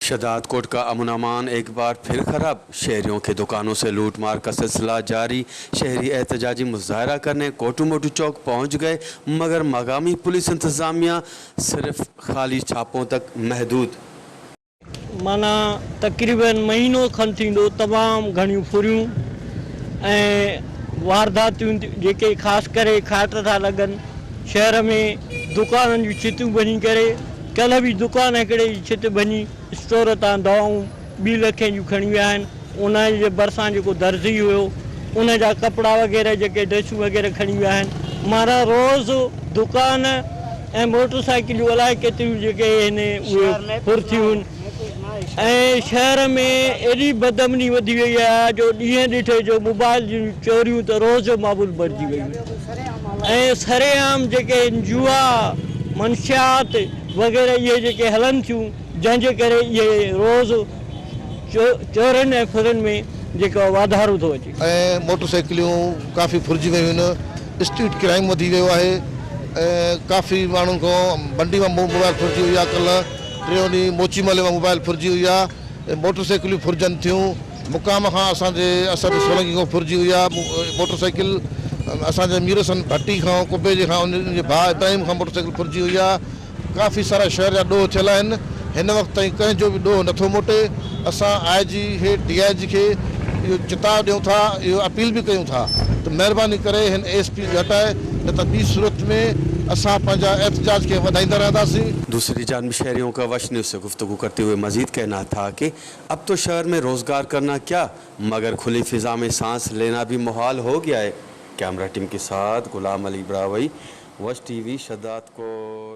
शहदादकोट का अमन अमान एक बार फिर खराब। शहरियों के दुकानों से लूट मार का सिलसिला जारी। शहरी एहतजाजी मुजाहरा करने कोटू मोटू चौक पहुंच गए, मगर मकामी पुलिस इंतजामिया सिर्फ खाली छापों तक महदूद। माना तक़रीबन महीनो खनि थींदो तमामु घणियूं फुरियूं ऐं वारदातियूं जेके ख़ासि करे खाट था लॻनि शहर में दुकाननि जूं छितियूं भञी करे। कल्ह बि दुकान हिकिड़े जी छित भञी स्टोर तां दवाऊं 2 लखे जूं खणी विया आहिनि। उन जे भरिसां जेको दर्ज़ी हुयो उनजा कपिड़ा वग़ैरह जेके ड्रेसियूं वग़ैरह खणी विया आहिनि। माना रोज़ दुकान ऐं मोटरसाइकिलियूं अलाए केतिरियूं जेके आहिनि उहे फुर थियूं आहिनि ऐं शहर में एॾी बदअमनी वधी वई आहे जो ॾींहं ॾिठे जो मोबाइल जूं चोरियूं त रोज़ जो मामूल बणिजी वयूं ऐं सरेआम जेके जुआ मंशियात वग़ैरह इहे जेके हलनि थियूं जंहिंजे करे इहे रोज़ चोरनि ऐं फुरनि में जेको वाधारो थो अचे। ऐं मोटरसाइकिलियूं काफ़ी फुरिजी वयूं आहिनि, स्ट्रीट क्राइम वधी वियो आहे ऐं काफ़ी माण्हुनि खां मंडी मां मोबाइल फुरिजी वई आहे। कल्ह टियों ॾींहुं मोची महले मां मोबाइल फुरिजी वई आहे, मोटरसाइकिलियूं फुरिजनि थियूं। मुक़ाम खां असांजे असद सोलंकी खां फुरिजी वई आहे मोटरसाइकिल, असांजे मीर हसन भट्टी खां कुबे जे खां उनजे भाउ इब्राहिम खां मोटरसाइकिल फुरिजी वई आहे। काफ़ी सारा शहर जा ॾोह थियल आहिनि, हिन वक़्त ताईं कंहिंजो बि ॾोह नथो मोटे। असां आई जी खे, डी I जी खे इहो चिताव ॾियूं था, इहो अपील बि कयूं था त महिरबानी करे हिन एस पी खे हटाए, न त ॿी सूरत में असां पंहिंजा एहतजाज खे वधाईंदा रहंदासीं। दूसरी जानब शहरियों का वश न्यूज़ से गुफ्तगू करते हुए मजीद कहना था कि अब तो शहर में रोज़गार करना क्या, मगर खुली फ़िज़ा में सांस लेना भी मुहाल हो गया है। कैमरा टीम के साथ गुलाम अली ब्रावई, वश टीवी, शहदादकोट।